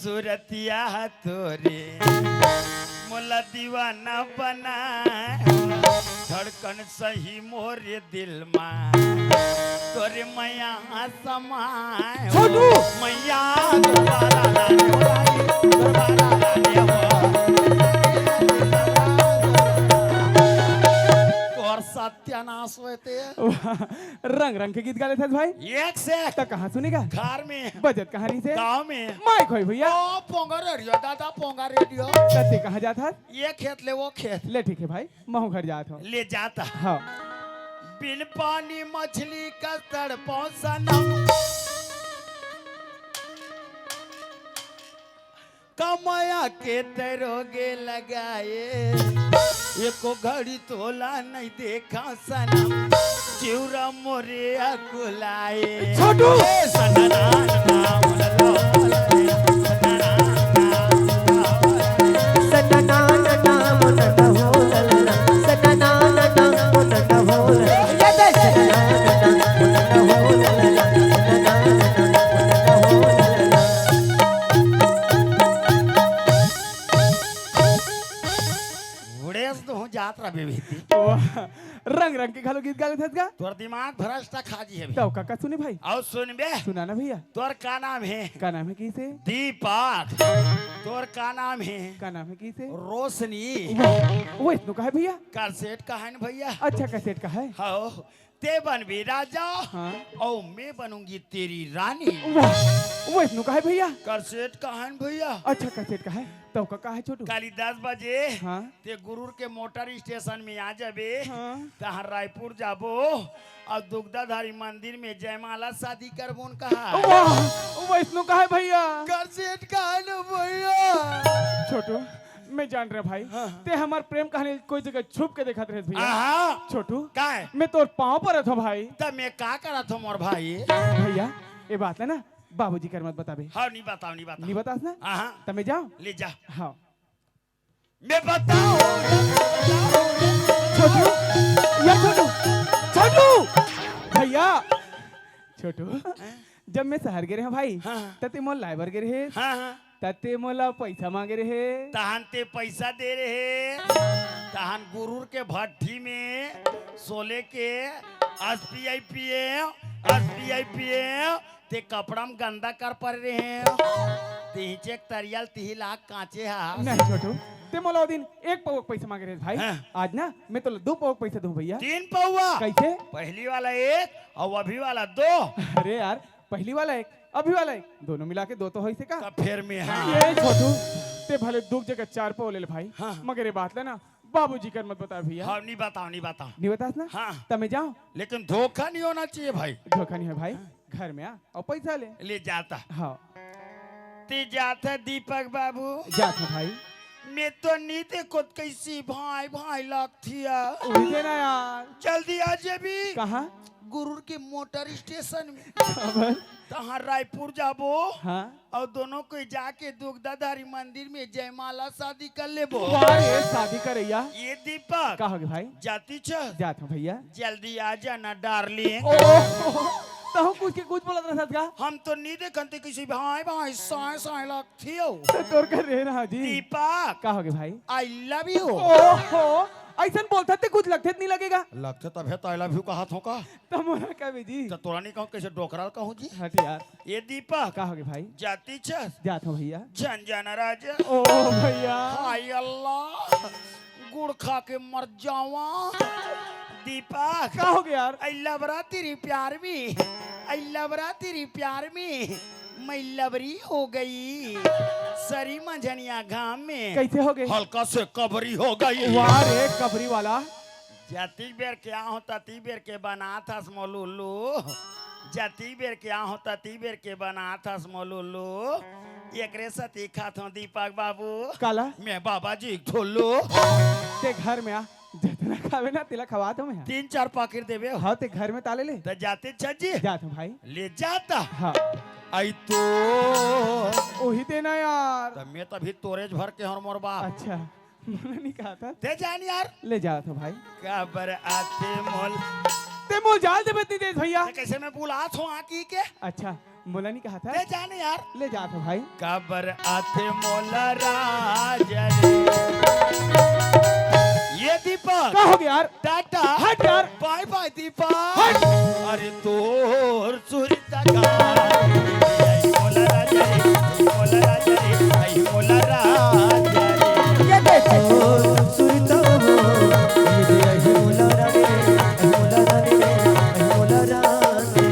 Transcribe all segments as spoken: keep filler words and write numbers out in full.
सूरतिया तोरे मोला दीवाना बनाए, धड़कन सही मोरे दिल मा तोरे मया समाए। छोटू! मया दरबारा लाने हो, दरबारा लाने हो। तोर सत्यानाश होए ते। वाह, रंग रंग के गीत गा लेथस भाई। एक से एक। त कहाँ सुने गा? घर में। बजत कहाँ रहिसे? गाँव में। माइक होय भैया। ओ, पोंगा रेडियो, दादा, पोंगा रेडियो। त ते कहाँ जात हस? ये खेत ले वो खेत। ले ठीक हे भाई, महूँ घर जात हँव। ले जात हँव। हाँ। बिन पानी मछली का तड़पँव सनम, कमाया के तरोगे लगाए, एको घड़ी तोला नहीं देखा सनम, चिउरा मोरे अकुलाए। छोटू! ए सनना ना, ना, ना, ना, ना, ना, ना, ना। उड़ेस तो हूँ जात रह बेबीती। वाह, रंग रंग के घलो गीत गा लेथस गा। तोर दिमाग भ्रष्ट खा जी हे। तब का का सुने भाई? अउ सुनबे। सुना ना भैया। तोर का नाम हे? का नाम हे कइसे? दीपक। तोर का नाम हे? का नाम हे कइसे? रोशनी। वाह, वो इसनो का हे भैया? कैसेट का हे न भैया? अच्छा, कैसेट का हे? हाँ। ते बनबे राजा, हाँ। अउ मैं बनूंगी तेरी रानी। वाह, वो इसनो का हे भैया? कैसेट का हे न भैया? अच्छा, कैसेट का हे। तब का का हे छोटू? काली दस बजे, हाँ। ते गुरूर के मोटर स्टेशन में आ जाबे, हाँ। तहाँ रायपुर जाबो अउ दुग्धाधारी मंदिर में जयमाला शादी करबोन कहा। वाह, वो इसनो का हे भैया? कैसेट का हे न भैया? छोटू, मैं जान रहे भाई, हाँ, हाँ। ते हमार प्रेम कहानी कोई जगह छुप के देखत रहे भैया। आहा। छोटू, का हे? मैं तोर पाँव परत हँव भाई। त मैं का करत हँव मोर भाई? भैया, ये बात है ना, बाबूजी कर मत बताबे। हाँ, नहीं बताओ, नहीं बताओ। नहीं बतास ना? आहा। त मैं जाँव? ले जा। हाँ। मैं बताओ, छोटू, या छोटू, छोटू, भैया, छोटू, हाँ? जब मैं शहर गे रहेंव भाई, हाँ, हाँ। त ते मोला लाए बर गे रहे। हाँ, हाँ। त ते मोला पैसा मांगे रहे। तहन ते पैसा दे रहे। तहन गुरूर के भट्ठी में सोले के एसबीआई पीएम, एसबीआई पीएम, ते कपड़ा में गंदा कर परे रहे। ते हिचे के तरिया ल तिही लाख कांचे हा। नहीं छोटू, ते मोला ओ दिन एक पौवा पैसा मांगे रहे भाई। हाँ। आज ना मैं तोला दू पौवा पैसा दूँ भैया। तीन पौवा? कैसे? पहली वाला एक अउ अभी वाला दो। अरे यार, पहली वाला एक, अभी वाला एक, दोनों मिला के दो तो होइसे का? त फेर में हाँ। ए छोटू, ते भले दू जगह चार पौवा ले ले भाई, हाँ। मगर ये बात ला ना बाबूजी कर मत बता भैया। हाँ, नहीं बताओ, नहीं बताओ। नहीं बतास ना? हाँ। त मैं जाँव? लेकिन धोखा नहीं होना चाहिए भाई। धोखा नहीं होय भाई, हाँ। घर में आ अउ पैसा ले। ले जात हँव। हाँ। ते जात हस दीपक बाबू? जात हँव भाई। मैं तो नहीं देखों त कइसे भाई भाई लगथे। उही दे ना यार। जल्दी आ जाबे। कहाँ? गुरूर के मोटर स्टेशन में। काबर? तहाँ रायपुर जाबो। हाँ। अउ दोनों कोई जाके दुग्धाधारी मंदिर में जयमाला शादी कर लेबो। वाह रे, शादी करइया। ए दीपक। का होगे भाई? जातिस? जात हँव भैया। जल्दी आ जाना डार्लिंग। ओ, तहूँ कुछ के कुछ बोलत रहत का? हम तो नहीं देखन ते कइसे भाई भाई साए साए लगथे। त तोर कर रे ना जी। दीपक। का होगे भाई? I love you। ओहो, अइसन बोलथस ते कुछ लगथे त नहीं लगेगा। लगथे तभे त I love you कहत हँव का? त मोला का बे जी? त तोला नहीं कहूँ कइसे डोकरा ल कहूँ जी? हट यार। ए दीपक। का होगे भाई? जातिस? जात हँव भैया। झन जाना राजा। ओ भैया। हाय अल्लाह, गुड़ खा के मर जावा। दीपक। का होगे यार? I love रहा तेरे प्यार में, I love रहा तेरे प्यार में, मैं लबरी हो गई। सरी मंझनिया घाम में। कइसे होगे? हल्का से कबरी हो गई। वाह रे कबरी वाला। जतिक बेर के आहूँ, ततिक बेर के बनात हस मोला उल्लू। जतिक बेर के आहूँ, ततिक बेर के बनात हस मोला उल्लू। एकरे सेती खात हँव दीपक बाबू। काला? मैं बाबा जी के ठुल्लू। ते घर में आ, जतना खाबे ना, तेला खवात हँव मैं। तीन चार पाकिट देबे। हाँ, ते घर में ताले ले। त जातिस जी? जात हँव भाई। ले जात? हाँ। आई तो। ओही दे ना यार। त मैं तभी तोरेच भर के हँव मोर बाप। अच्छा। मोला नहीं कहत हस। ते जान यार। ले जात हँव भाई। काबर आथे मोला। ते मोला जाल देबे त नहीं देस भैया। त कइसे मैं बुलात हँव आँखी के? अच्छा। मोला नहीं कहा था। ले जाने यार। ले जात हो भाई। काबर आथे मोला राज रे। ये दीपक। का हो गया यार? टाटा। हट यार। बाय बाय दीपक। हट। अरे तोर सुरता का। आई मोला राज रे, आई मोला राज रे, आई मोला राज रे। ये देख। तोर सुरता हो, ये दे आई मोला राज रे, आई मोला राज रे, आई मोला राज रे।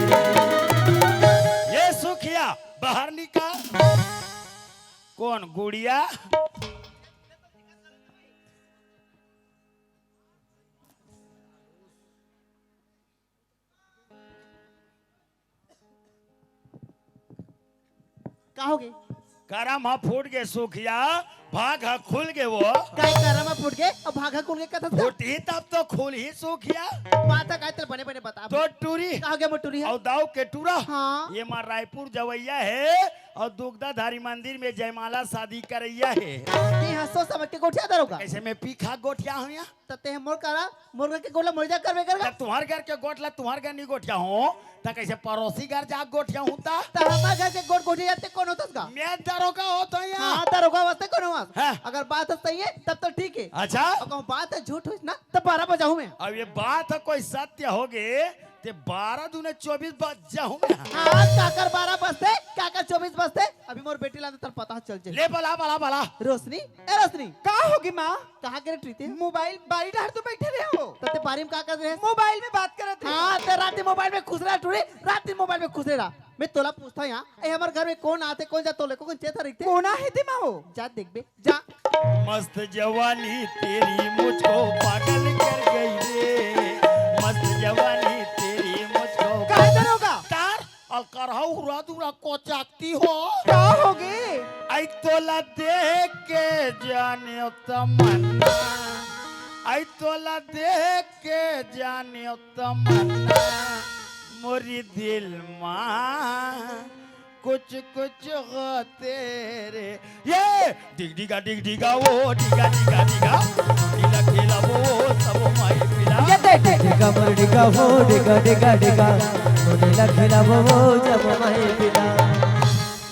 ये सुखिया, बाहर निकल। कौन गुड़िया? का हो गे? करम ह फूट गे सुखिया, भाग ह खुल गे वो। काय करम ह फूट गे अउ भाग ह खुल गे कथस का? फूटही तब तो खुलही सुखिया। बात ह काय तेल बने बने बता। तो टूरी। का हो गे मोर टूरी ह? अउ दाऊ के टूरा। हाँ। ये माँ रायपुर जवैया हे अउ दुग्धाधारी मंदिर में जयमाला शादी करैया हे। ते ह सोच समझ के गोठिया दरोगा। कैसे मैं पीखा गोठिया हूँ यहाँ? त ते ह मोर करा, मोर घर के गोला मोर जा करबे कर गा। जब तुम्हार घर के गोठ ला तुम्हार घर नहीं गोठिया हूँ, त कैसे पड़ोसी घर जा गोठिया हूँ ता? त हमार घर के गोठ गोठिया जाते कौन होतस का? मैं दरोगा हो तो यहाँ। हाँ, दरोगा वास्ते कौन होस? हाँ। अगर बात ह सही हे, तब तो ठीक हे। अच्छा। अउ कहूँ बात ह झूठ होइस ना, तब बारह बजाहूँ मैं। अब ये बात ह कोई सत्य हो गे, ते बारह दूने चौबीस बज जाहूँ मैं। हाँ, काकर बारह बजते, काकर चौबीस बजते, अभी मोर बेटी ला अंदर पता चल जाए। ले बला, बला, बला। रोशनी, ए रोशनी। का हो गे माँ? कहाँ गे रे टूरी ते? मोबाइल बारी डहर तो बैठे रहे हो। त ते बारी में का कर रहे? मोबाइल में बात करत रहे। हाँ, ते रात दिन मोबाइल में खुश रहा टूरी, रात दिन मोबाइल में खुश रहा। मैं तोला पूछता हूँ यहाँ, ए हमार घर में कौन आते, कौन जा तोले, कौन चेता रखते? कौन आहे ते माँ हो? जा देखबे, जा। मस्त जवानी तेरी मुझको पागल कर गई रे, मस्त जवानी तेरी मुझको काय दरोगा? तार अलकरहा उरा दुरा कोचाकती हो। का हो गे? आई तोला देख के जाने तमन्ना, आई तोला देख के जाने तमन्ना, मोरी दिल मा कुछ कुछ होते रे। ये डिग डिगा डिग डिगा वो डिगा डिगा डिगा, नीला खेला वो सब माई पिला। ये देख। डिगा मर डिगा वो डिगा डिगा डिगा, तो नीला खेला वो सब माई पिला।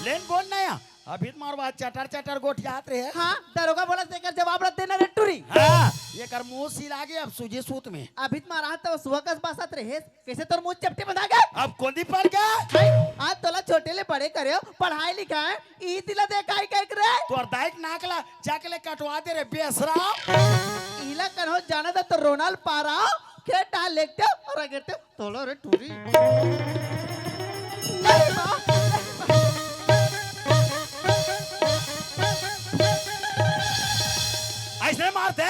लेन बोल नया, अभी तुम्हार बात चटर चटर गोठियात रहे। हाँ, दरोगा बोला तेकर जवाब रख देना रे टूरी। हाँ, ये कर मुंह सिला गए अब सूझे सूत में। अभी तुम्हारा हाथ तो सुअकस बासत रहे। कैसे तोर मुंह चपटी बंधा गया? अब कोंदी पड़ गया? भाई, आज तोला छोटे ले बड़े करे हो, पढ़ाई लिखाए, ई तिला दे काई काई करे? तोर दाई के नाक ला जाके ले कटवा दे रे बेसरा। इला कन्हो जाना था तो रोनाल पारा, खेत डाल लेते हो और अगेरते हो, तोलो रे टूरी। नहीं माँ। ऐसे मारते,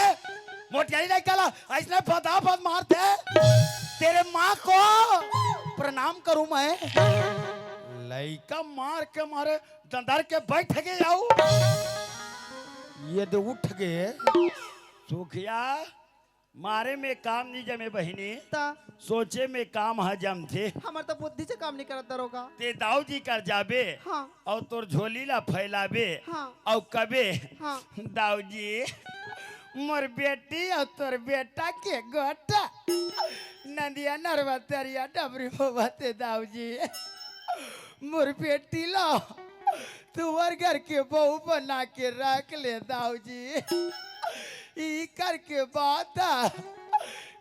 मोटियाई लइका ला, ऐसने फटाफट मारते। तेरे माँ को प्रणाम करूं मैं। लइका मार के मारे, दंदर के बैठ के जाऊ। ये दे उठ गए। सुखिया, मारे में काम नहीं जमे बहिनी। ता? सोचे में काम ह जमथे। हमर तो बुद्धि से काम नहीं करत दरोगा। ते दाऊ जी कर जाबे। हाँ। अउ तोर झोली ला फैलाबे। हाँ। अउ कबे, हाँ। दाऊ जी, मोर बेटी अउ तोर बेटा के गोटा नदिया नरवा तरिया डबरी बोबा ते दाऊ जी। मोर बेटी ला तुंहर घर के बहू बना के रख ले दाऊ जी। ई कर के बात,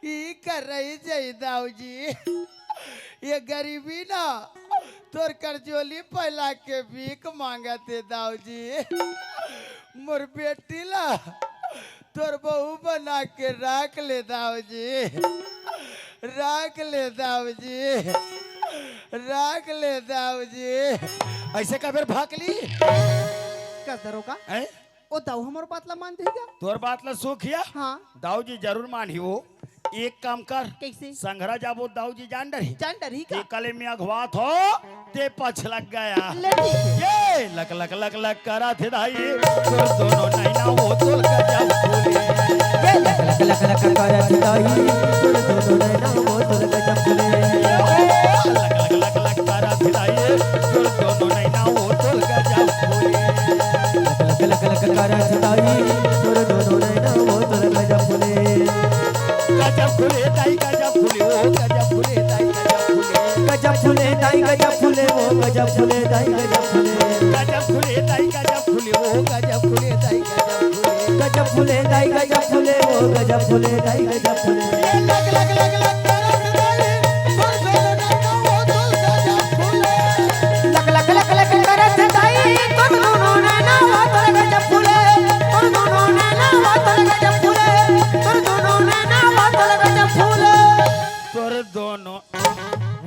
ई कर रही जई दाऊ जी। ये गरीबी ना तोर कर झोली फैला के भीख मांगत हे दाऊ जी। मोर बेटी ला तोर बहू बना के रख ले दाऊ जी, रख ले दाऊ जी, रख ले दाऊ जी। ऐसे का बेर भाग ली? कस दरोगा? हैं? ओ दाऊ हमर बात ला मान देगा? तोर बात ला सुखिया? हाँ। दाऊ जी जरूर मानही वो। एक काम कर। कैसे? संघरा जाबो दाऊ जी जान डरही। जान डरही का? ये कले में अघवात हो, ते पछ लग गया। ले ठीक है। ये लक लक लक लक करा थे दाई, तोर दोनों नैना वो तोल गजब फूले। ये लक लक लक लक करा थे दाई, तोर दोनों नैना वो तोल गजब फूले। लक लक लक लक करा थे दाई, तोर दोनों नैना वो तोल गजब फूले। लक लक लक लक करा थे दाई, तोर दोनों नैना वो तोल गजब फूले। गजब फूले दाई, गजब फूले, ओ गजब फूले दाई, गजब फूले। गजब फूले दाई, गजब फूले वो, गजब फूले दाई, गजब फूले। गजब फूले दाई, गजब फूले वो, गजब फूले दाई, गजब फूले। गजब फूले दाई, गजब फूले वो, गजब फूले दाई, गजब फूले। लग, लग, लग, लग करत दाई, तोर दोनों नैना वो, तोर दोनों नैना वो, तोर गजब फूले। तोर दोनों नैना वो, तोर गजब फूले। तोर दोनों नैना वो, तोर गजब फूले। तोर दोनों।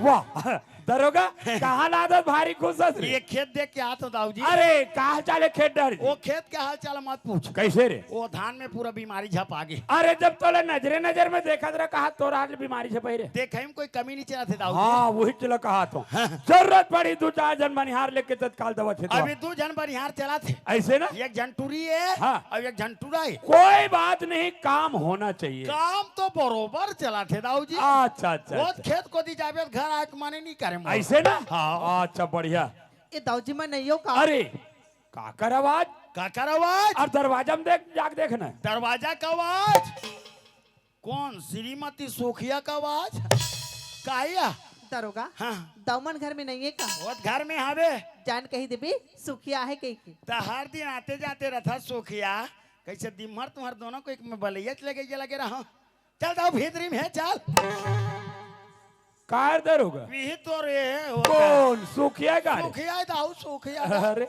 वाह, दरोगा, कहाँ लादत भारी खुश हस रे? ये खेत देख के आत हो दाऊ जी। अरे, का हाल चाल है खेत डहर जी? वो खेत के हाल चाल मत पूछ। कैसे रे? वो धान में पूरा बीमारी झपा गे। अरे, जब तोला नजरे नजर में देखत रहा, कहा तोर हाल बीमारी झपाई रे? देखे में कोई कमी नहीं चलत हे दाऊ जी। हाँ, वही चला कहा तो। हाँ। जरूरत पड़ी दू चार झन बनिहार लेके तत्काल दवा छे तो। अभी दू झन बनिहार चलत हे। ऐसे ना? एक झन टूरी हे, हाँ। अउ एक झन टूरा हे। कोई बात नहीं, काम होना चाहिए। काम तो बरोबर चलत हे दाऊ जी। अच्छा, अच्छा, वो अच्छा। खेत कोती जाबे त घर आए के मने नहीं करे मोर। ऐसे ना? हाँ। अच्छा, बढ़िया। ए दाऊ जी, मैं नहीं हो का? अरे, काकर आवाज? काकर आवाज? अउ दरवाजा में देख, जाके देख ना। दरवाजा का आवाज? कौन? श्रीमती सुखिया का आवाज? काया? दरोगा, हाँ। दाऊ मन घर में नहीं है का? वो घर में हवे। जान कही देबे, सुखिया है कही के। त हर दिन आते जाते रहता सुखिया, कैसे दिन भर तुम्हार दोनों को एक में बलैया लगे, ये लगे रहा। चल दाऊ भीतरी में है, चल। कार दरोगा? वही तो रे, वो कौन? सुखिया का रे? सुखिया दाऊ, सुखिया। अरे,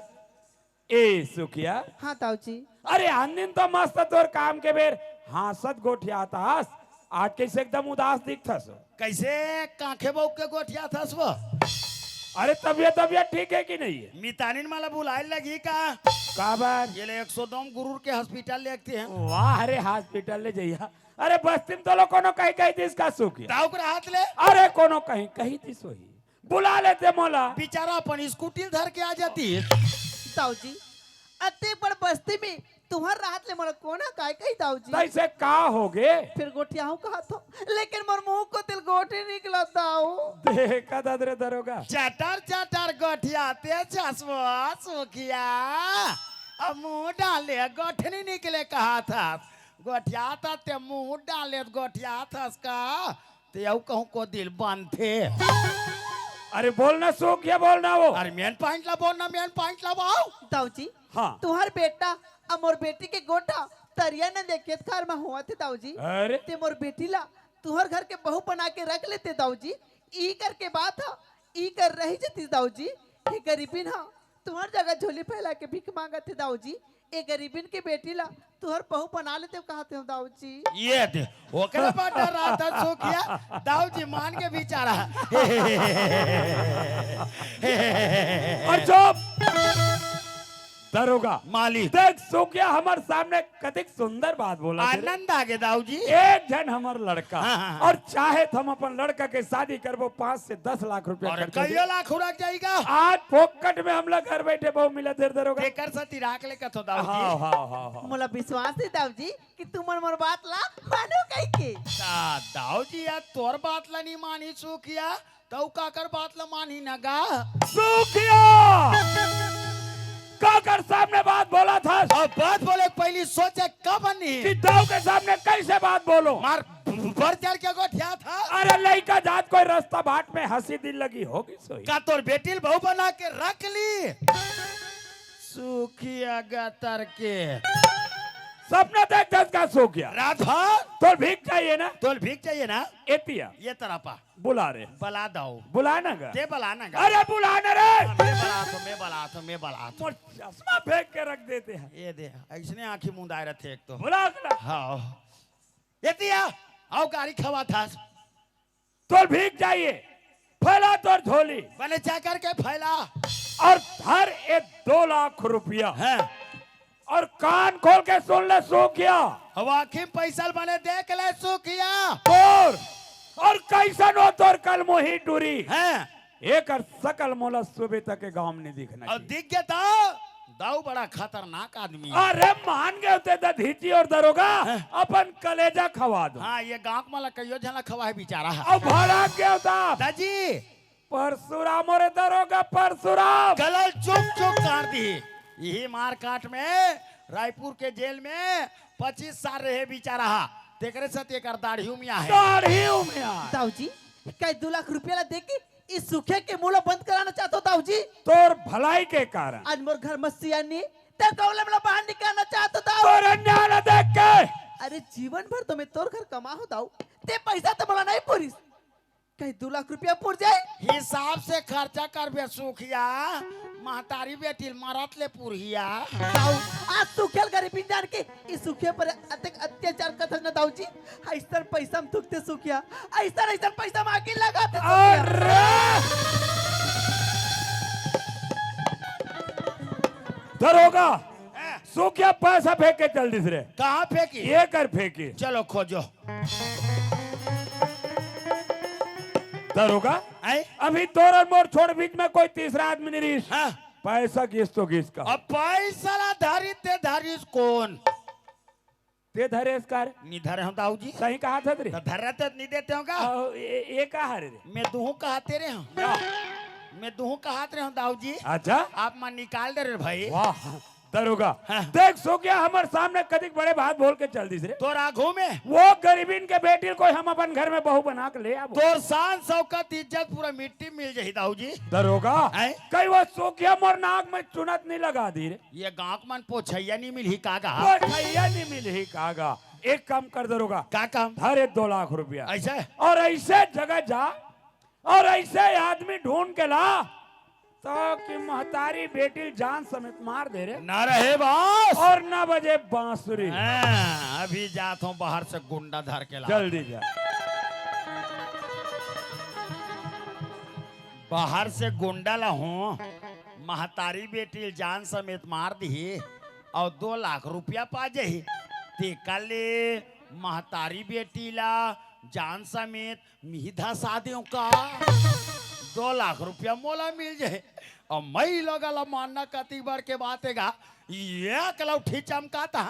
ए सुखिया। हाँ दाऊ जी। अरे, आन दिन तो मस्त तोर काम के बेर हाँसत गोठियात हस, आज कैसे एकदम उदास दिखथस? कैसे कांखे बउक के गोठियात हस वो? अरे, तबियत, तबियत ठीक है कि नहीं है? मितानिन मला बुलाए लगी का? काबर? ये ले एक सौ दो गुरूर के हॉस्पिटल ले आते हैं। वाह रे, हॉस्पिटल ले जइहा। अरे, बस्ती में तो लोग कोनो कहीं कही दिस का सुखिया? दाऊ के रहत ले? अरे, कोनो कहीं कही दिस वही। बुला लेते मोला। बेचारा अपन स्कूटी धर के आ जाती। दाऊ जी, अते बड़ बस्ती में तुहर रहत ले मोला कोना काय कही दाऊ जी? तैसे का होगे? फिर गोठियाहूँ कहत हो, लेकिन मोर मुंह कोती ले गोठ नइ निकलत दाऊ। देखा दद रे दरोगा। चटर चटर गोठियाते चश्मा सुखिया। अब मुंह डाले गोठ नइ निकले कहत हस। गोठियात हस ते मुंह डाले गोठियात हस का? ते अउ कहूँ कोती ले बनथे। अरे बोल ना सुखिया, बोल ना वो। अरे main point ला बोल ना, main point ला वो। दाऊ जी, हाँ। तुहर बेटा अउ मोर बेटी के गोठ तरिया नंदिया खेत खार में होवत हे दाऊ जी। अरे। ते मोर बेटी ला तुहर घर के बहू बना के रख लेते दाऊ जी। ई करके बात ह, ई कर रही जतिस दाऊ जी। हे गरीबिन ह, तुहर जगह झोली फैला के भीख मांगत हे दाऊ जी। ए गरीबिन के बेटी ला तुहर बहू बना लेते कहत हंव दाऊ जी। ये दे, ओकरे बर डर्रात हस सुखिया, दाऊ जी मान गे बेचारा। अउ चुप। दरोगा। मालिक। देख सुखिया हमर सामने कतिक सुंदर बात बोलथे। आनंद आ गे दाऊ जी। एक झन हमर लड़का। हाँ, हाँ, हाँ। अउ चाहे त हम अपन लड़का के शादी करबो, पाँच से दस लाख रुपया अउ खर्चा कइयो दे। लाख उड़क जाही का। आज फोकट में हमला घर बइठे बहू मिलत हे दरोगा। तेकर सेती राख ले कथों दाऊ जी। हाँ, हाँ, हाँ, हाँ। मोला विश्वास हे दाऊ जी कि तुमन मोर बात ला मानो कहिके। दा-, दाऊ जी यार तोर बात ला नइ मानही सुखिया, त अउ काकर बात ला मानही न गा? सुखिया! काकर सामने बात बोलत हस? अब बात बोले के पहिली सोचे कब नहीं? कि दाऊ के सामने कइसे बात बोलों? मार बढ़ चढ़ के गोठियाथस। अरे लइका जात कोई रस्ता बाट में हंसी दिल लगी होगी सोई। का तोर बेटी ल बहू बना के रख ली? सुखिया गतर के। सपना देखथस का सुखिया? रात भर। तोल भीख चाहिए ना? तोल भीख चाहिए ना? एतिया। ये तरफ आ। बुला रे। बला दाऊ। बुला ना गा। ते बला ना गा। अरे बुला ना रे। हाँ, मैं बलाथों, मैं बलाथों, मैं बलाथों। मोर चश्मा फेंक के रख देते हैं। ये दे, अइसने आँखी मुंदाए रथे एक तो। बुला, बुला। हाँ। एतिया, अउ गारी खवाथस। तोल भीख चाहिए, फैला तोर झोली। बने चाकर के फैला। अउ धर ए दो लाख रुपया। हाँ। अउ कान खोल के सुन ले सुखिया। अब आँखी में पइसा ल बने देख ले सुखिया। तोर, अउ कइसन हो तोर कलमोही टूरी। हाँ। एकर सकल मोला सुबह तक के गाँव में नइ दिखना अउ चाहिए। दिख गे त दाऊ बड़ा खतरनाक आदमी हे। अरे मान गे होते दधीची अउ दरोगा, हाँ। अपन कलेजा खवा दो। हाँ, ये गाँव के मला कइयो झन ला खवाए बिचारा हे। अउ भड़क गे होता। दाजी। परसुराम, अरे दरोगा परसुराम। गला ल चुक चुक काट दिही। इही मारकाट में रायपुर के जेल में पच्चीस साल रहे बिचारा हा। तेकरे सेती एकर दाढ़ी उमिया हे। दाढ़ी उमिया। दाऊ जी, कई दू लाख रुपया ला देके इस सुखिया के मुंह ला बंद कराना चाहत हों दाऊ जी। तोर भलाई के कारण। आज मोर घर में सियानी, ते कौन ला बाहर निकालना चाहत हों दाऊ? तोर अन्याय ला देख के। अरे जीवन भर तो मैं तोर घर कमा हों दाऊ, ते पैसा तो मोला नहीं पुरिस, कहीं दू लाख रुपया पुर जाए। हिसाब से खर्चा करबे सुखिया, महतारी बेटी ल मरत ले पुरहिया। दाऊ, आज सुखिया ल गरीबी जान के, इस सुखिया पर अतेक अत्याचार करत हस ना दाऊ जी, ऐसन पैसा में थूकते सुखिया, ऐसन, ऐसन पैसा में आगी लगाते सुखिया। अरे! दरोगा, हैं? सुखिया पैसा फेंक के चल दिस रे। कहाँ फेंकी? ये कर फेंकी। चलो खोजो। दरोगा, हैं? अभी तोर और मोर छोड़ बीच में कोई तीसरा आदमी नहीं रहिस। हाँ। पैसा गिस तो गिस का। अब पैसा ला धरी ते धरिस कोन? ते धरेस का रे? नी धरे हों दाऊ जी। सही कहा था रे। तो धर रहते तो नी देते हों का? अहो, ये, ये का हरे रे? मैं दुहूं कहते रहे हों। क्या? मैं दुहूं कहत रहे हों दाऊ जी। अच्छा। आप मन निकाल दे रे भाई। वाह, दरोगा। हाँ। देख सुखिया हमर सामने कतिक बड़े बात बोल के चल दिस रे। तोर आगू में। वो गरीबिन के बेटी ल कोई हम अपन घर में बहू बना के ले आबो। तोर शान शौकत इज्जत पूरा मिट्टी मिल जाही दाऊ जी। दरोगा, हैं? कहीं वो सुखिया मोर नाक में चुनत नहीं लगा दी रे। ये गांव के मन पोछैया नहीं मिलही का गा? पोछैया नहीं मिलही का गा? एक काम कर दरोगा। का काम? धर ये दो लाख रुपया। ऐसा? और ऐसे जगह जा और ऐसे आदमी ढूंढ के ला, ताकि महतारी बेटी ल जान समेत मार दे रे। ना रहे बांस। और ना बजे बांसुरी। हाँ, अभी जात हों बाहर से गुंडा धर के ला। जल्दी जा। बाहर से गुंडा ला हों, महतारी बेटी ल जान समेत मार दिही और दो लाख रुपया पा जाही। तेकर ले महतारी बेटी ला जान समेत मी धसा देंव का? दो लाख रुपया मोला मिल जाए। अब मैं लोगा ला मानना कतिक बड़ के बात हे गा। एक लौठी चमकात हे।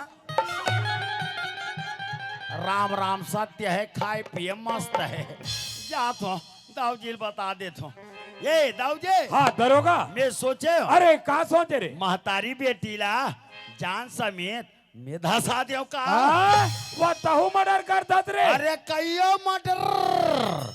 राम राम सत्य हे, खाए पिए मस्त हे। जात हों, दाऊ जी ल बता देत हों। ए दाऊ जी। हाँ, दरोगा। मैं सोचे हों। अरे, का सोचे रे? महतारी बेटी ला जान समेत मैं धसा देंव का? हाँ, वो तहूँ मर्डर करथस रे। अरे कइयो मर्डर।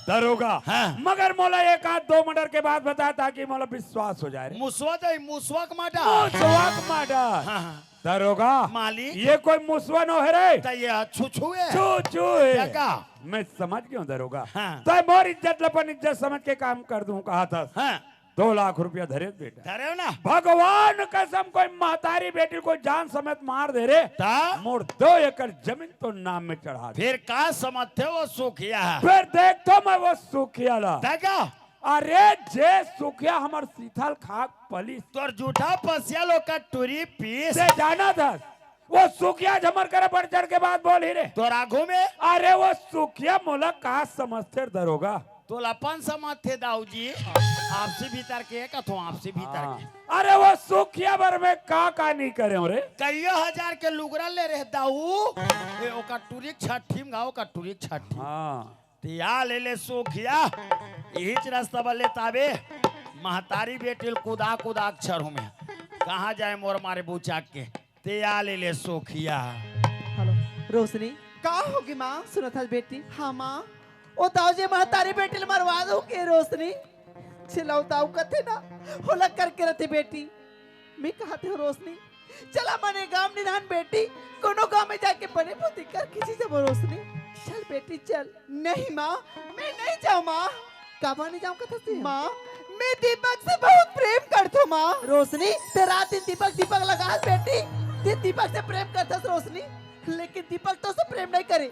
दरोगा, हाँ। मगर मोला एक आध दो मर्डर के बात बता, ताकि मोला विश्वास हो जाए रे। मुसवा दे, मुसवा के मर्डर। मुसवा के मर्डर। हाँ, हाँ। दरोगा, मालिक। ये कोई मुसवा नो हे रे। त ये छुछू हे। छुछू हे। क्या का? मैं समझ गया हूँ दरोगा। हाँ। तो मोर इज्जत ल अपन इज्जत समझ के काम कर दूँ कहथस। हाँ। दो लाख रुपया धरे बेटा। धरे ना। भगवान कसम, कोई महतारी बेटी ल कोई जान समेत मार दे रे, ता? मोर दो एकड़ जमीन तोर नाम में चढ़ा दे। फिर का समझथे वो सुखिया? फिर देखथों मैं वो सुखिया ला। देखा? अरे जे सुखिया हमर सीथल खाक पलिस। तोर जूठा पसिया ल ओकर टूरी पीस। ते जानथस? वो सुखिया झमर करे बढ़ चढ़ के बात बोलही रे। तोर आगू में? अरे वो सुखिया मोला का समझथे दरोगा? तोला अपन समझथे दाऊ जी। आपसी भीतर के कथों, आपसी भीतर हाँ। के। अरे वो सुखिया बर मैं का का नहीं करे हों रे? कइयो हजार के लुगरा ले रहे दाऊ। ए, ओकर टूरी छट्ठी में गाओ, ओकर टूरी छट्ठी। हाँ। तिया ले ले सुखिया। इहीच रस्ता बले ताबे। महतारी बेटी ल कुदा कुदा के छरहूँ मैं। कहाँ जाए मोर मारे बुचाक के। ते आ ले ले सोखिया। हेलो, रोशनी। का होगे माँ? सुनत हस बेटी? हाँ माँ। ओ दाऊ जी महतारी बेटी ल मरवा दो के रोशनी। छिलौताऊ कथे ना, होला करके रथे बेटी। मैं कहत हों रोशनी, चला मने गाँव निधान बेटी, कोनो गाँव में जाके बने पोती करके जी जबो रोशनी। चल बेटी चल। नहीं माँ, मैं नहीं जाऊँ माँ। काबर नहीं जाऊँ कथस ते? माँ, मैं दीपक से बहुत प्रेम करथों माँ। रोशनी, ते रात दिन दीपक, दीपक लगास बेटी। ते दीपक से प्रेम करथस रोशनी, लेकिन दीपक तोसे प्रेम नहीं करे।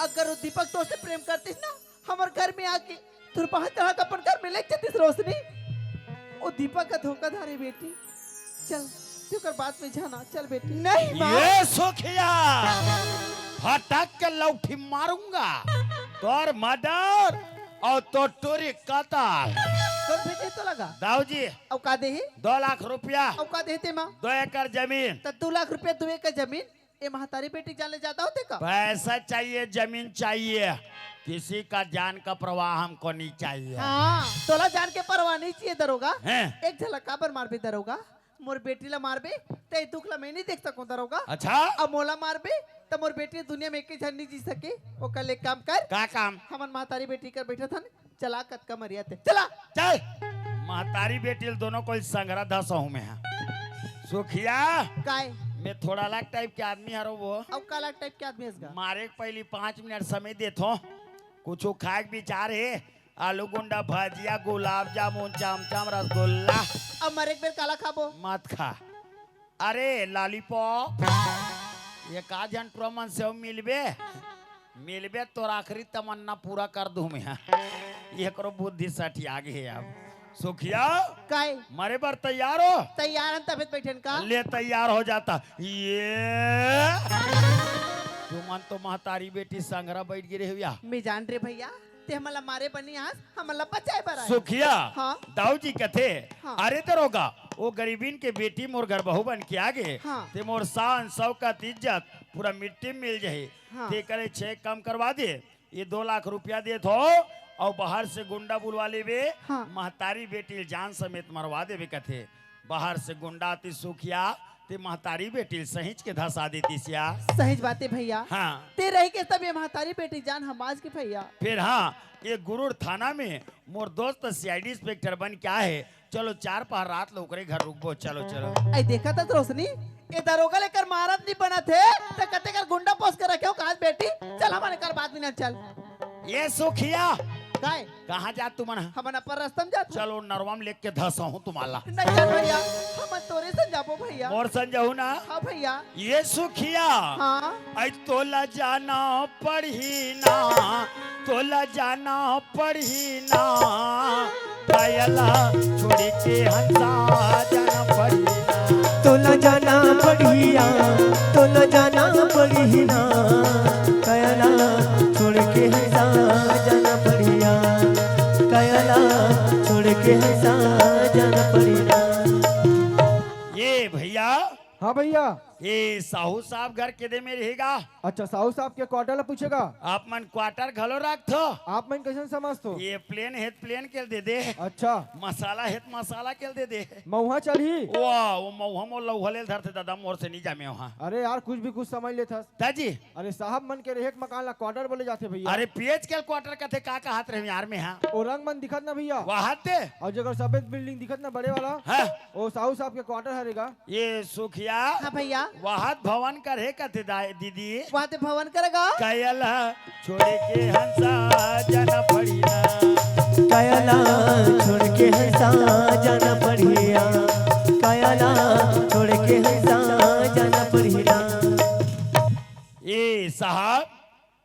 अगर वो दीपक तोसे प्रेम करतिस ना, हमर घर में आके तोर बाँह चढ़ा के अपन घर में ले जतिस रोशनी। ओ दीपक का धोखाधारी बेटी। चल, तू कर बात में जाना, चल बेटी। नहीं माँ। ये सोखिया, फटक के लौठी मारूंगा। तोर मर्डर और तोर टूरी कतल। तोर भेजे तो लगा। दाऊ जी। अउ का देही? दो लाख रुपया। अउ का देही ते माँ? दो एकड़ जमीन। त दो लाख रुपया, दो एकड़ जमीन, ए महतारी बेटी के जान ले जादा होथे का? पैसा चाहिए, जमीन चाहिए, किसी का जान का परवाह हमको नहीं चाहिए। हाँ, तोला जान के परवाह नहीं चाहिए दरोगा। हैं? एक झलक काबर मारबे दरोगा? मोर बेटी ला मारबे, ते दुख ला मैं नहीं देख सकूं दरोगा। अच्छा? अब मोला मारबे, त मोर बेटी दुनिया में एक झन नहीं जी सके। ओकर ले काम कर। का काम? हमन महतारी बेटी कर बैठत हन, चला, कतका मरिया ते, चला। चल, महतारी बेटी ल दोनों कोई संघरा धसहूं मैं हा। सुखिया, काय? मैं थोड़ा अलग टाइप के आदमी हरो वो। अउ का अलग टाइप के आदमी हस गा? मारे के पहली पाँच मिनट समय देथो, कुछ खाए के विचार हे? आलू गुंडा, भजिया, गुलाब जामुन, चमचम, रसगुल्ला। अब मरे के बेर काला खाबो? मत खा। अरे लॉलीपॉप, एक आध झन टुरा मन से अउ मिलबे, मिलबे तोर आखिरी तमन्ना पूरा कर दूं मैं। एकरो बुद्धि सठिया गे हे अब। सुखिया, काय? मरे बर तैयार हो? तैयार हन, तभे त बइठेन का? ले तैयार हो जाता। ये तुमन तो महतारी बेटी संघरा बइठ गे रेहेव या। मैं जान रे भइया, ते हमन ला मारे बर नइ आस, हमन ला बचाए बर आए। सुखिया, हाँ? दाऊ जी कथे, हाँ। अरे दरोगा, वो गरीबिन के बेटी मोर घर बहू बन के आ गे, हाँ। ते मोर शान, शौकत, इज्जत पूरा मिट्टी में मिल जाही। हाँ। ते करे छे काम करवा दे, ये दो लाख रुपया देत हो, अउ बाहर से गुंडा बुलवा लेबे, हाँ। महतारी बेटी ल जान समेत मरवा देबे कथे। बाहर से गुंडा आतिस सुखिया, ते महतारी बेटी ल सहिंच के धसा देतिस या। सहिंच बात हे भइया। हाँ। ते रहिके तब ये महतारी बेटी जान हम आज के भइया। फिर हाँ, ये गुरूर थाना में मोर दोस्त सीआईडी इंस्पेक्टर बन के आए हे। चलो चार पहर रात ल ओकरे घर रुकबो, चलो, चलो। अई देखत हस रोशनी, ये दरोगा ले कर मारत नइ बनत हे, ते कते कर गुंडा पोस के रखे हो, कहास बेटी, चल हमन कर बात नइ ना चल। ये सुखिया, काय? कहाँ जात तुमन ह? हमन अपन रस्ता म जात हन। चलो, नरवा म लेके धसहूं तुम्हार ला। नहीं जान भइया, हमन तोरे संग जाबो भइया। मोर संग जाहू ना? हाँ भइया। ये सुखिया। हाँ। अई तोला जाना पड़ही ना, तोला जाना पड़ही ना, कायला छोड़ के हंसा जाना पड़ही ना। तोला जाना पड़ही ना, तोला जाना पड़ही ना, कायला छोड़ के हंसा जाना पड़ही ना, कायला छोड़ के हंसा जाना पड़ही ना। ये भइया। हाँ भइया। ये साहू साहब घर के दे में रहेगा। अच्छा, साहू साहब के क्वार्टर ला पूछेगा? आप मन क्वार्टर घलो रखथो? आप मन कइसन समझथो? ये प्लेन हे त प्लेन के दे दे। अच्छा। मसाला हे त मसाला के दे दे। मउहा चलही? वाह, वो मउहा मोर लउहा ले धरथे दादा, मोर से नइ जामे वहाँ। अरे यार, कुछ भी कुछ समझ लेथस। दाजी। अरे साहब मन के रहेक मकान ला क्वार्टर बोले जाथे भइया। अरे पेज के क्वार्टर कथे, का कहत रहे यार मैं, हाँ? ओ रंग मन दिखत ना भइया। वहाँ ते? अउ जेकर सफेद बिल्डिंग दिखत ना बड़े वाला, हाँ। ओ साहू साहब के क्वार्टर हरे गा। ये सुखिया। हाँ भइया। वहात भवन करे कथे दाई दीदी। वहात भवन करे गा। कायला छोड़ के हंसा जाना पड़ही ना। कायला छोड़ के हंसा जाना पड़ही ना। कायला छोड़ के हंसा जाना पड़ही ना। ए साहब,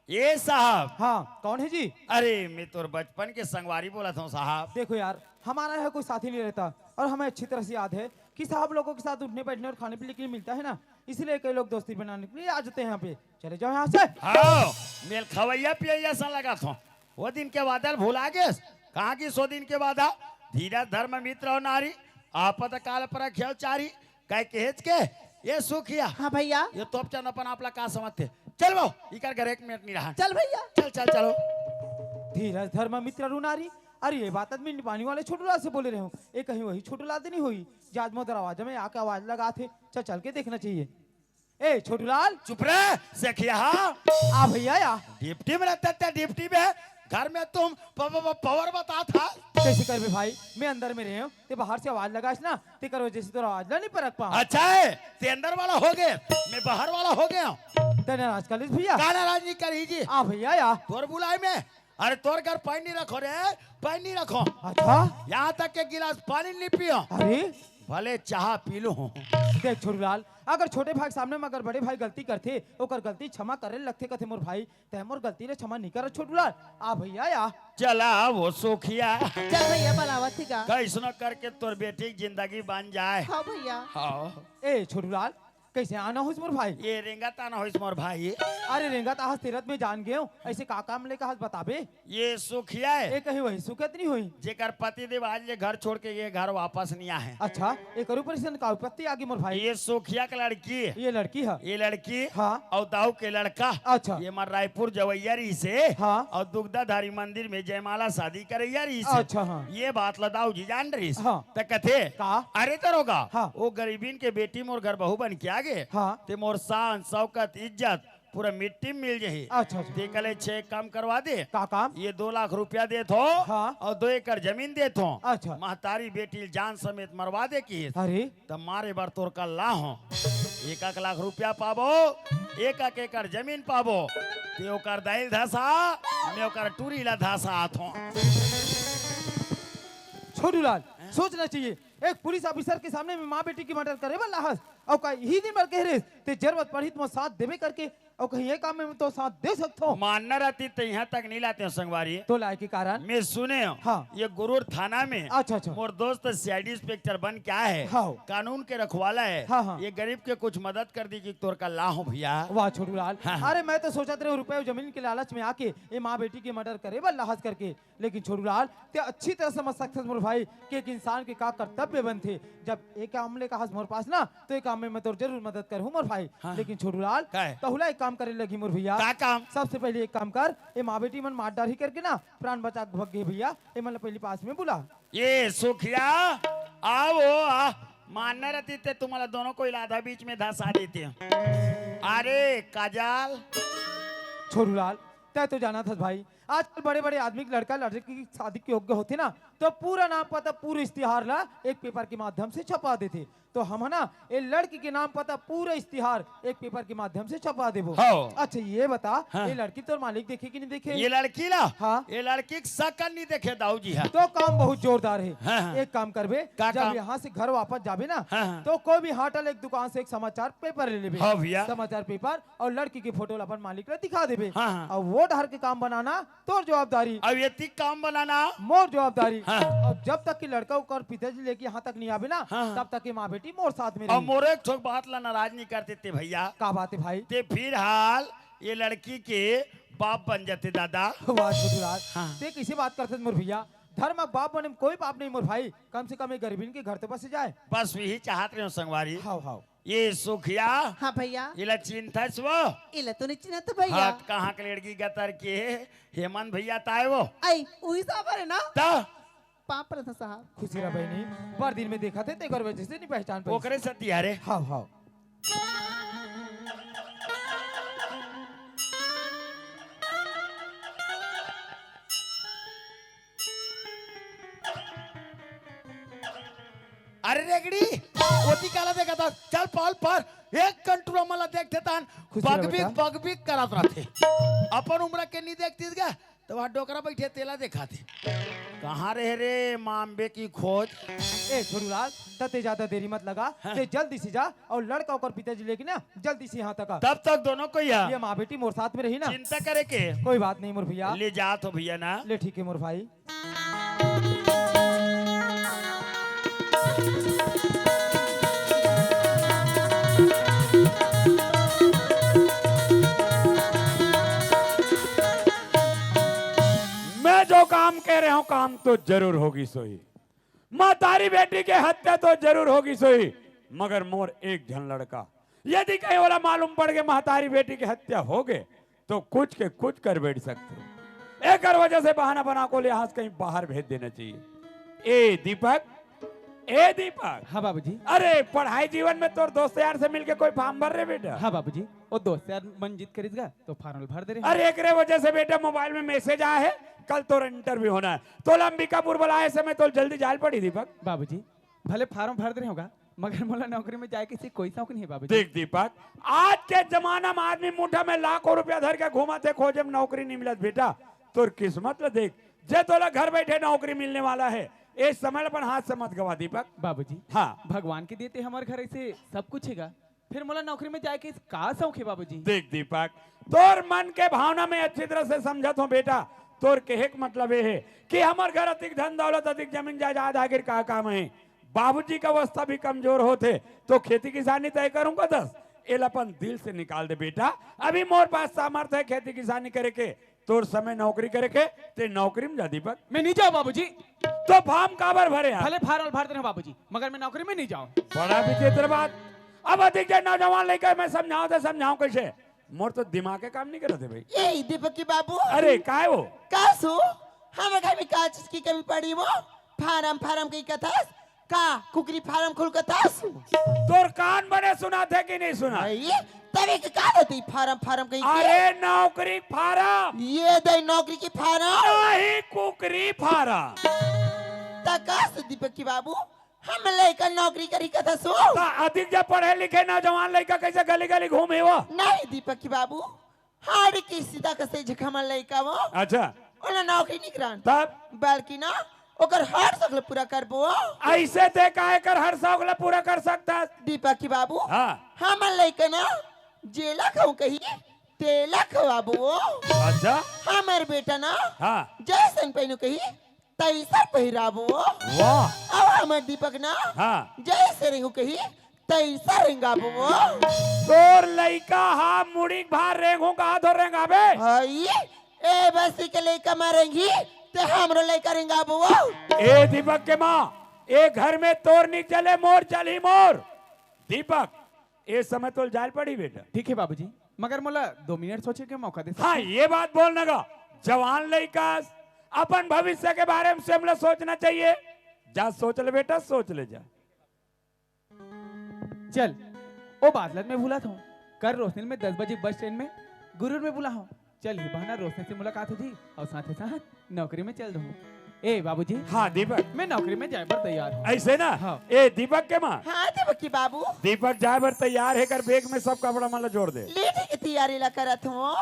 ए साहब। हाँ, कौन है जी? अरे, मैं तोर बचपन के संगवारी बोलत हूँ साहब। देखो यार, हमारा यहाँ कोई साथी नहीं रहता और हमें अच्छी तरह से याद है कि साहब लोगों के साथ उठने बैठने और खाने पीने के लिए मिलता है ना, इसीलिए कई लोग दोस्ती बनाने के लिए आ जाते हैं यहाँ पे। चले जाओ यहाँ से। हाँ, मेल खवैया पियैया सन लगत हो। वो दिन के वादा ल भुला गेस? कहाँ गिस वो दिन के वादा? धीरज धर्म मित्र अउ नारी, आपत काल परखियउ चारी। कहे के हेच के, ये सुखिया। हाँ भइया। ये तोपचंद अपन आप ला का समझथे? चल वो, इकर घर एक मिनट नइ रहन। चल भइया। चल, चल, चलो। धीरज धर्म मित्र अरु नारी। अरे ये बात आदमी पानी वाले छोटूलाल से बोले रहे हूँ। ये कहीं वही छोटूलाल तो नहीं हुई? जे आज मोर दरवाजा में आके आवाज लगाथे। चल, चल के देखना चाहिए। ए छोटूलाल। चुप रे, सेखिया। आ भइया या। डिप्टी में रहते थे, डिप्टी में। घर में तुम प-, प-, प-, पावर बताथा। कैसे करबे भाई, मैं अंदर में रहे हूँ, ते बाहर से आवाज लगास ना, तेकर वजह से तोर आवाज ला नहीं परख पावं। अच्छा है, ते अंदर वाला हो गे, मैं बाहर वाला हो गेंव। ते नाराज कर लिस भइया? का नाराज नहीं करही जी? आ भइया या। तोर बुलाई में, अरे तोर घर पानी नहीं रखों रे, पानी नहीं रखों। अच्छा? यहाँ तक के गिलास पानी नहीं पियों। अरे? भले चाहा पी लूं। देख छोटूलाल, अगर छोटे भाई के सामने में अगर बड़े भाई गलती करथे, ओकर गलती क्षमा करे लगथे कथे मोर भाई, तैं मोर गलती ला क्षमा नहीं करस छोटूलाल। आ भइया या। चला वो सुखिया। चल भइया, बलावत ही का। कइसनो करके तोर बेटी के जिंदगी बन जाए। हाँ भइया। हाँ। ए छोटूलाल, कइसे आना होइस मोर भाई? ये रेंगत आना होइस मोर भाई। अरे रेंगत आहस तेरत में जान गेंव, अइसे का काम लेके आहस बताबे? ये सुखिया हे। ये कहीं वही सुखिया तो नहीं होही? जेकर पति देव आज ले घर छोड़ के ये घर वापस नहीं आहे। अच्छा, एकर ऊपर अइसन का विपत्ति आगे मोर भाई? ये सुखिया के लड़की। ये लड़की हे? ये लड़की। हाँ। अउ दाऊ के लड़का। अच्छा। ये मन रायपुर जवइया रहिसे। हाँ। अउ दुग्धाधारी मंदिर में जयमाला शादी करइया रहिसे। अच्छा, हाँ। ये बात ला दाऊ जी जान रहिस। हाँ। त कथे, का? अरे दरोगा, हाँ। वो गरीबिन के बेटी मोर घर बहू बन के आ गे। हाँ। ते मोर शान, शौकत, इज्जत पूरा मिट्टी में मिल जाही। अच्छा, अच्छा। ते कले छे काम करवा दे। का काम? ये दो लाख रुपया देत हो हाँ। और दो एकड़ जमीन देत हो। अच्छा। महतारी बेटी ल जान समेत मरवा दे किहिस। अरे। त मारे बर तोर करा ला हो। एक एक लाख रुपया पाबो, एक एक एकड़ जमीन पाबो। ते ओकर दाई ल धसा, मैं ओकर टूरी ला धसा आथों। छोटू लाल, हैं? सोचना चाहिए। एक पुलिस ऑफिसर के सामने में माँ बेटी के मर्डर करे बर लाहस, अउ का इही दिन बर कहे रेहेस, ते जरूरत पड़ही त मोर साथ देबे करके, अउ कहीं ये काम में तो साथ दे सकथो। मानना रहती त इहाँ तक नहीं लाते हो संगवारी। तो लाए के कारण? मैं सुने हो, हाँ। ये गुरूर थाना में अच्छा, अच्छा। मोर दोस्त सीआईडी इंस्पेक्टर बन के आए हे, हाँ। कानून के रखवाला हे। हाँ, हाँ। ये गरीब के कुछ मदद कर दी कि तोर करा ला हो भैया। वाह छोटू लाल। हाँ, हाँ। अरे मैं तो सोचत रहे रुपये जमीन के लालच में आके ये माँ बेटी के मर्डर करे बर लाहस करके, लेकिन छोटू लाल, ते अच्छी तरह समझ सकथस मोर भाई कि एक इंसान के का कर्तव्य बनथे। जब एक काम ले कहस मोर पास ना, तो एक काम में मैं तोर जरूर मदद करहूँ मोर भाई। हाँ। लेकिन छोटू लाल, का है? तहुला एक काम करे लगही मोर भैया। का काम? सबसे पहले एक काम कर, ए माँ बेटी मन मार डारही करके ना, प्राण बचा के भग गे भैया, ए मन ला पहले पास में बुला। ये सुखिया, आओ आ, मानना रहती ते तुम्हारा दोनों को इलाधा बीच में धसा देते हैं। अरे काजल। छोटू लाल, तै तो जानत हस भाई, आजकल बड़े-बड़े आदमी के लड़का लड़की की शादी के योग्य होथे ना, तो पूरा नाम पता, पूरा इश्तिहार ला एक पेपर के माध्यम से छपवा देथे। तो हम ह ना, ए लड़की के नाम पता, पूरा इश्तिहार एक पेपर के माध्यम से छपवा देबो। हव। अच्छा, ये बता, हाँ। ये लड़की तोर मालिक देखे कि नहीं देखे? ये लड़की ला? हाँ। ये लड़की के सकल नहीं देखे दाऊ जी हा। तो काम बहुत जोरदार हे। हाँ, हाँ। एक काम करबे, का जब काम? यहाँ से घर वापस जाबे ना, हाँ, हाँ। तो कोई भी हाटल एक दुकान से एक समाचार पेपर ले लेबे। हाँ भैया। समाचार पेपर अउ लड़की के फोटो ला अपन मालिक ला दिखा देबे। हाँ, हाँ। अउ वो डहर के काम बनाना तोर जवाबदारी। अब ये तिक काम बनाना मोर जवाबदारी। हाँ। अउ जब तक कि लड़का ओकर पिताजी लेके यहाँ तक नहीं आबे ना, हाँ, हाँ। तब तक ये माँ बेटी मोर साथ में अउ रही। मोर एक ठोक बात ला नाराज नहीं कर देते भैया। का बात हे भाई? ते फिलहाल ये लड़की के बाप बन जाते दादा। वाह छोटू लाल, हाँ। ते कैसे बात करते मोर भैया? धर्म बाप बने में कोई पाप नहीं मोर भाई, कम से कम ये गरीबिन के घर तो बस जाए। बस वही चाहत रहे हो संगवारी। हाव, हाव। ये सुखिया। हाँ भैया। इला चिन्हथस वो? इला तो नहीं चिन्हत भैया। हाँ, कहाँ के लड़की गतर के हे? हेमंत भैया ताय वो। आई, उही साबर है ना? ता? पाँव परत हँव साहब। खुशी रह बहिनी, बड़ दिन में देखत हे, तेकर वजह से नहीं पहचान पाइस। ओकरे सती हरे। हाव, हाव। अरे रेगड़ी, ओती काला देखत हस? चल पाल पर, एक कंटूरा मन ला देखथे तान, खुशी रह बगबिक, बेटा। बगबिक करत रहिथे। अपन उम्र के नहीं देखतिस गा, त वहाँ डोकरा बइठे तेला देखाथे। कहाँ रहे रे माँ अम्बे की खोज? ए छोटू लाल, त ते ज्यादा देरी मत लगा, हाँ। ते जल्दी से जा अउ लड़का ओकर पिताजी लेके ना जल्दी से यहाँ तक आ। तब तक दोनों कोई है। ये माँ बेटी मोर साथ में रही ना। चिंता करे के? कोई बात नहीं मोर भैया। ले जात हो भैया ना। ले ठीक है मोर भाई। मैं जो काम कह रहा हूँ, काम तो जरूर होगिस होही। महतारी बेटी के हत्या तो जरूर होगिस होही, मगर मोर एक झन लड़का, यदि कहीं ओला मालूम पड़ के महतारी बेटी के हत्या होगे, तो कुछ के कुछ कर बैठ सकथे। एकर वजह से बहाना बना के ओला यहाँ से कहीं बाहर भेज देना चाहिए। ए दीपक, ए दीपक। हाँ बाबूजी। अरे, पढ़ाई जीवन में तोर दोस्त यार से मिलके कोई form भर रे बेटा? हाँ बाबूजी, वो दोस्त यार मन जिद करिस गा, तो form भर दे रहे हैं। अरे, एकरे वजह से बेटा mobile में message आया है, कल तोर interview होना है। तोला अंबिकापुर बुलाए समय तोला जल्दी जाए ल पड़ी दीपक। बाबूजी, भले form भर दे रहे होगा, मगर मोला नौकरी में जाए के से कोई शौक नहीं है बाबूजी। देख दीपक, आज के जमाना में आदमी मुठा में लाखों रुपया धर के घूमत हे, खोजे में नौकरी नहीं मिलत बेटा। तोर किस्मत ल देख, जे तोला घर बैठे नौकरी मिलने वाला है, ए समय ल अपन हाथ से मत गवा दीपक। बाबूजी, हाँ। भगवान के देते हमर घर ऐसे सब कुछ हेगा, फिर मोला नौकरी में जाए के का शौक है बाबूजी? देख दीपक, तोर मन के भावना में अच्छी तरह से समझत हों बेटा। तोर कहे के मतलब ये है कि हमर घर अतिक धन दौलत, अतिक जमीन जायदाद, आखिर का काम है? बाबूजी का अवस्था भी कमजोर होत हे, तो खेती किसानी तय करूंगा दस, एला अपन दिल से निकाल दे बेटा। अभी मोर पास सामर्थ्य है खेती किसानी करे के, तोर समय नौकरी करे के, ते नौकरी में जा दीपक। मैं नहीं जाऊँ बाबूजी। तो form काबर भरे यार? भले form भर दे रहे हो बाबूजी, मगर मैं नौकरी में नहीं जाऊँ। बड़ा विचित्र बात। अब अधिक जे नौजवान लइका मैं समझाऊँ तो समझाऊँ कैसे? मोर तो दिमाग के काम नहीं करत हे भाई। ए दीपक के बाबू। अरे काय हो? का सो? हमर घर में का चीज की कमी पड़ी वो? Form, form कही कथस? का कुकरी farm खोल कथस? तोर कान बने सुनाथे कि नहीं सुना? भाई, तभे के का देते फारम, फारम कहीं के? अरे, नौकरी फारम। ये दे नौकरी की फारम। नहीं, कुकरी फारम। त का से दीपक के बाबू, हम लइका नौकरी करी कथस वो? त अधिक जब पढ़े लिखे नौजवान लइका कैसे गली गली घूमे वो? नहीं दीपक के बाबू, हाड़ के सीधा कसे झखमल लइका वो। अच्छा। ओला नौकरी नहीं करान। तब? बल्कि ना, ओकर हर शौक ल पूरा करबो। ऐसे ते का एकर हर शौक ल पूरा कर सकता? दीपक के बाबू, हाँ। हमन लइका ना, जेला खाऊं कही, तेला खवाबो। अच्छा। हमर बेटा ना, हाँ। जैसन पहनू कही, तैसा पहिराबो। वाह। अब हमर दीपक ना, हाँ। जैसे रेंगू कही, तैसा रेंगाबो। तोर लइका हा मुड़ी के भार रेंगू कहा तो रेंगाबे। हई, ए बस्ती के लइका मा रेंगी, ते हमरो लइका रेंगाबो। ए दीपक के माँ, ए घर में तोर नहीं चले, मोर चली मोर। दीपक, ए समय तोल जाल पड़ी बेटा। ठीक है बाबूजी, मगर मोला दो मिनट सोचे के मौका दे हाँ, सकते? ये बात बोल न गा। जवान लइका, अपन भविष्य के बारे में से हमला सोचना चाहिए। जा सोच ले बेटा, सोच ले जा। चल, ओ बादलन में भूला था। कल रोशनी में दस बजे बस स्टैंड में गुरूर में बुला हूँ। चल, ही बहाना रोशनी से मुलाकात हो जी और साथ ही साथ नौकरी में चल दूँ। ए बाबूजी। हाँ दीपक। मैं नौकरी में जाए बर तैयार हूँ। ऐसे ना? हाँ। ए दीपक के माँ। हाँ दीपक की बाबू। दीपक जाए बर तैयार है, कर बैग में सब कपड़ा मन ला जोड़ दे। ले ठीक है, तैयारी ला करत हूँ।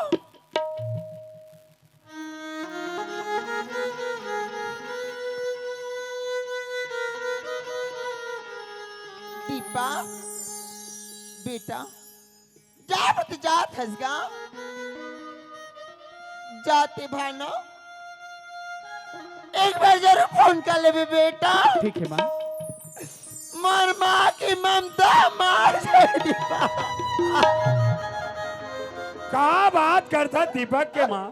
दीपक, बेटा, जा बत जात हस गा। जाते भानो एक बार जरूर फोन कर लेबे बेटा। ठीक है माँ। मोर माँ की ममता मार दे दीपा। का बात करता दीपक के माँ?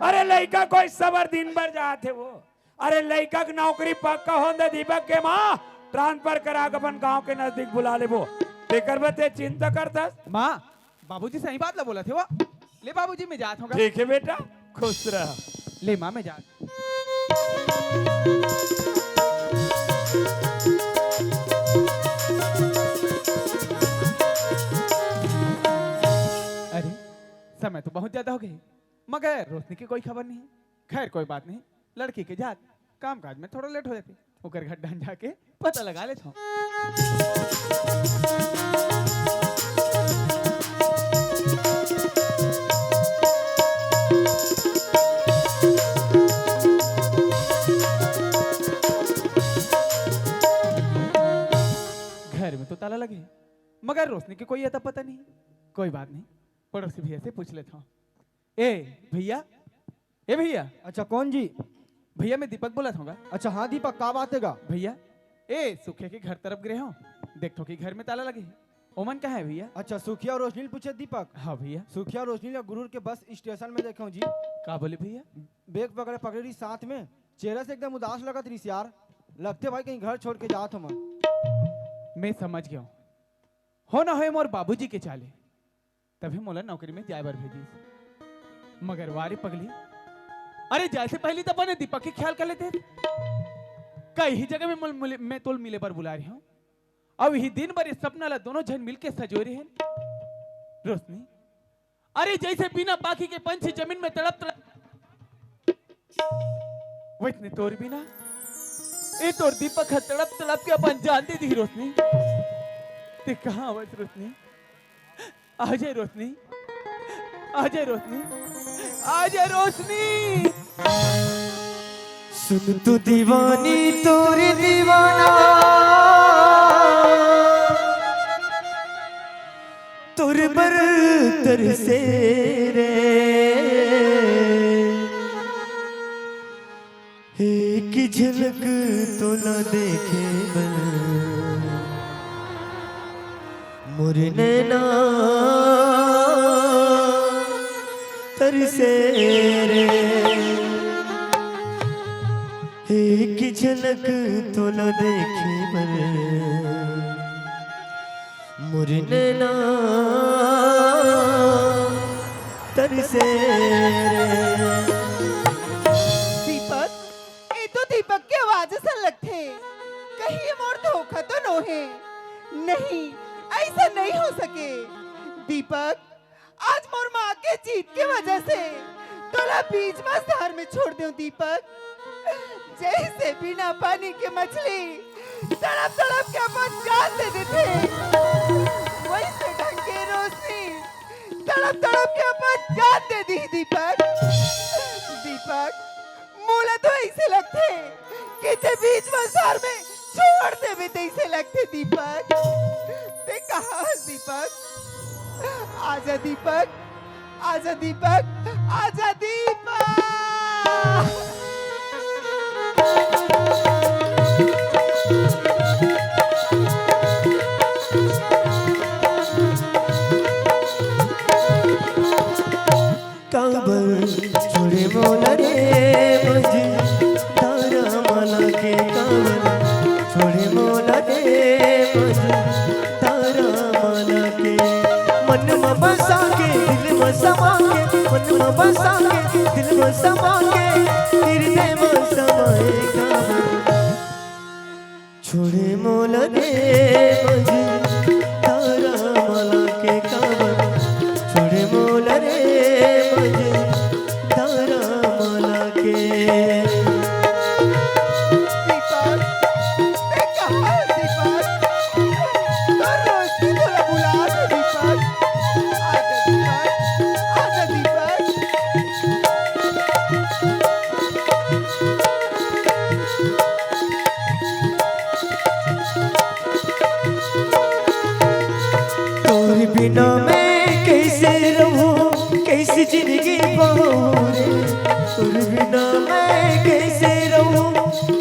अरे लइका कोई सबर दिन भर जात हे वो। अरे लइका के नौकरी पक्का होन दे दीपक के माँ, ट्रांसफर करा के अपन गांव के नजदीक बुला लेबो। तेकर बर ते चिंता करतस? माँ, बाबूजी सही बात ला बोलत हे वो। ले बाबूजी, मैं जात हूँ गा। ठीक है बेटा, खुश रह। ले माँ, मैं जात। अरे, समय तो बहुत ज्यादा हो गए, मगर रोशनी की कोई खबर नहीं। खैर, कोई बात नहीं, लड़की के जात काम काज में थोड़ा लेट हो जाते, ओकर घर डहन जाके पता लगा लेथव। घर में तो ताला लगे हे, मगर रोशनी के कोई अता पता नहीं। कोई बात नहीं, पड़ोसी भैया से पूछ लेथव। ए भैया, ए भैया। अच्छा, कौन जी? भैया, मैं दीपक बोलत हूँ गा। अच्छा हाँ दीपक, का बात हे गा? भैया, ए सुखिया के घर तरफ गे हूँ, देखथव कि घर में ताला लगे हे। ओमन कहाँ हे भैया? अच्छा, सुखिया और रोशनी ल पूछे दीपक? हाँ भैया। सुखिया और रोशनी ला गुरूर के बस स्टेशन में देखे हूँ जी। का बोले भैया? बैग पकड़े पकड़े रहिस साथ में, चेहरा से एकदम उदास लगत रहिस यार। लगथे भाई कहीं घर छोड़ के जात हवय। मैं समझ गया हूँ, हो ना होय मोर बाबूजी के चाले। तभी मोला नौकरी में जाए बर भेजिस। मगर वा रे पगली, अरे जाए से पहली तो अपने दीपक के ख्याल कर लेते। कई ही जगह में मुल-, मुल-, मैं तोल मिले बर बुला रही हूँ। अब ही दिन भर ये सपना ला दोनों झन मिलके सजोए रहे हैं। रोशनी, अरे जैसे बिना पाखी के पंछी जमीन में तड़प तड़प वइसने तोर बिना ए तोर दीपक ह तड़प तड़प के अपन जान दे दी रोशनी। ते कहाँ आवत रोशनी? आ जाए रोशनी, आ जाए रोशनी, आ जाए रोशनी। सुन तू दीवानी तोर दीवाना तोर बर तरसे रे। एक झलक तोला देखे बर मोर नैना तरसे रे। एक झलक तोला देखे बर मोर नैना तरसे रे। दीपक, ए तो दीपक के आवाज असन लगथे। कहीं ये मोर धोखा तो नो हे? नहीं, ऐसा नहीं हो सके। दीपक, दीपक, आज मोर माँ के जीत के वजह से तोला बीच म शहर में छोड़ देव दीपक। जैसे बिना पानी के मछली तड़प तड़प के अपन जान दे देथे, वैसे ढंग के रोशनी तड़प तड़प के अपन जान दे दी दीपक। दीपक, मोला तो ऐसे लगथे कि ते बीच म शहर में छोड़ देबे तैसे लगथे दीपक। ते कहाँ हस दीपक? आजा दीपक, आजा दीपक, आजा दीपक। काबर छोड़े मोला रे मझधारा मला के, काबर छोड़े मोला रे मझधारा मला के। मन म बसा के, दिल म समा के, मन म बसा के, दिल म समा के, हृदय म समाए काबर। छोड़े मोला रे मझधारा मला के, काबर छोड़े मोला रे मझधारा मला के। दीपक, मैं कहाँ है दीपक? हर रोज की तरह बुला दे दीपक। आजा दीपक, आजा दीपक। तोर बिना मैं कैसे रहूं, कैसे जिंदगी पाऊं रे? तोर बिना मैं कैसे रहूं,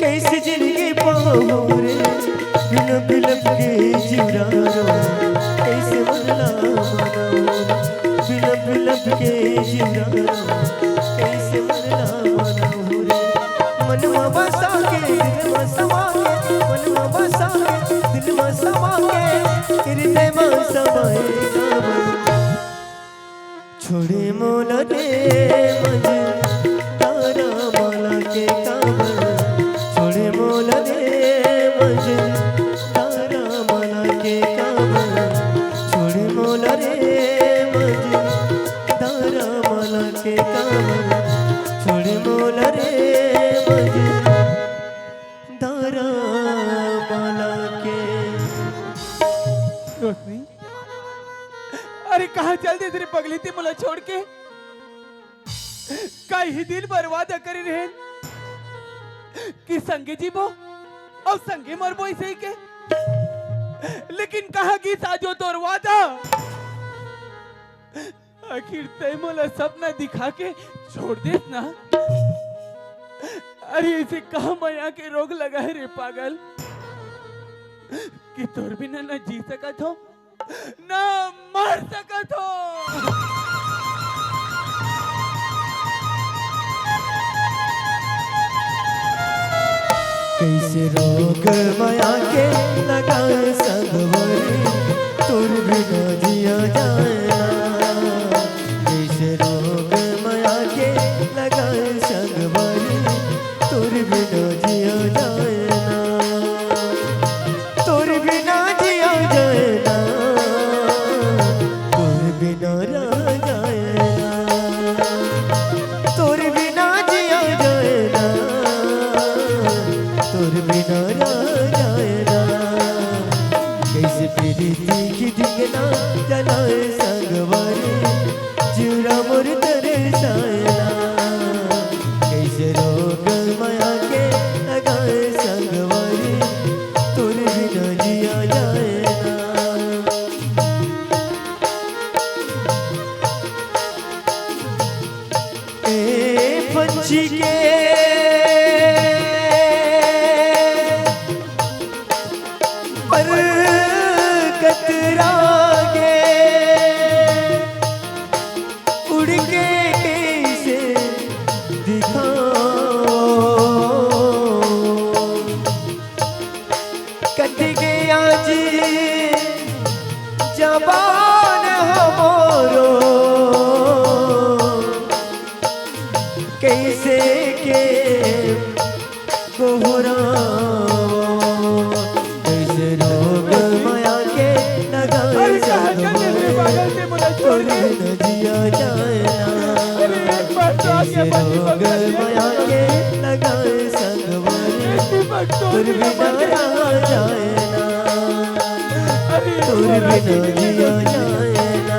कैसे जिंदगी पाऊं रे? बिलप बिलप के जिउरा रो, कैसे मरना मनाऊं? बिलप बिलप के जिउरा रो, कैसे मरना मनाऊं रे? मन म बसा के, दिल म समा के, मन म बसा के, दिल म समा के, हृदय म समाए काबर। छोड़े मोला रे मझधारा मला के, काबर छोड़े मोला रे मझधारा मला के, काबर छोड़े मोला रे मझधारा मला के, काबर छोड़े मोला रे मझधारा मला के। रोशनी, अरे कहाँ चल दे रे पगली ते मोला छोड़ के? का इही दिन बर वादा करे रहेन कि संगे जीबो अउ संगे मरबो, अइसे कहिके? लेकिन कहाँ गिस आज ओ तोर वादा? आखिर तैं मोला सपना दिखा के छोड़ देस ना। अरे अइसे का मया के रोग लगा हे रे पागल, कि तोर बिना ना जी सकत हों, ना मर सकत हों। कइसे रोग मया के लगाए संगवारी, तोर बिना जिया जाए ना। कइसे रोग मया के लगाए संगवारी, तोर बिना जिया जाए ना। तोर बिना जिया जाए ना, तोर बिना रह जाए ना। तोर बिना जिया जाए ना, तोर बिना रह जाए ना। कइसे प्रीति की धिंगना जलाए संगवारी, जिउरा मोर तरसाए ना। कइसे रोग मया के लगाए संगवारी, तोर बिना जिया जाए ना। ए पंछी के पर कतरा गे, उड़ के कइसे दिखाओं। कट गे आज जबान हमरो, कइसे जल्दी मोला छोड़ दे। तोर बिना जिया जाए ना। अरे, एक बार तो आके कैसे अपनी रोग पकड़ ले। माया के लगाए संगवारी। एक बार तो तोर बिना रहा जाए ना। अरे, तोर बिना जिया जाए ना।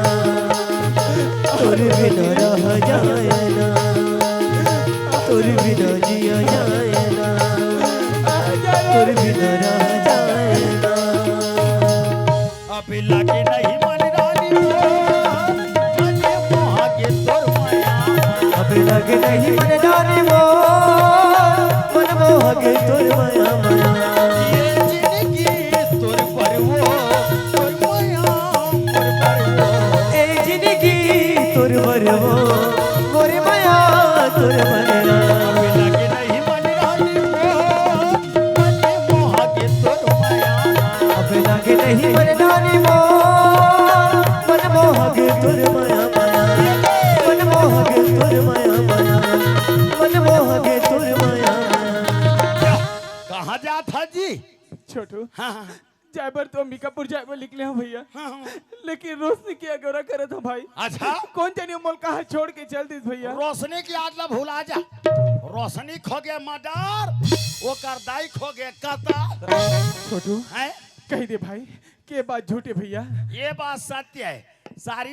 तोर बिना रहा जाए ना। तोर बिना जिया जाए ना। तोर बिना रहा जाए ना। अबे लागे नहीं मन रानी मोर, मन मोह गे तोर माया। अबे लागे नहीं मन रानी मोर, मन मोह गे तोर माया, माया। ये जिंदगी तोर बरवो, तोर माया, तोर बरवो। ए जिंदगी तोर बरवो, मोर माया, तोर बरवो। अबे लागे नहीं मन रानी मोर, मन मोह गे तोर माया। अब लागे नहीं मन रानी मोर, मन मोह गे तोर माया, माया। मन मोह गे तोर माया, माया। मन मोह गे तोर माया, माया। कहाँ जात हा जी? छोटू, हाँ, हाँ। जाए बर तो अंबिकापुर जाए बर निकले हंव भैया। हाँ, हाँ। लेकिन रोशनी के अगोरा करत हंव भाई। अच्छा? कोन जनी मोला कहाँ छोड़ के चल दिस भैया। रोशनी के याद ला भुला जा। रोशनी खो गे मर्डर, ओकर दाई खो गे कत्ल। छोटू, हैं? कहि दे भाई, के बात झूठ हे भैया? ये बात सत्य हे। सारी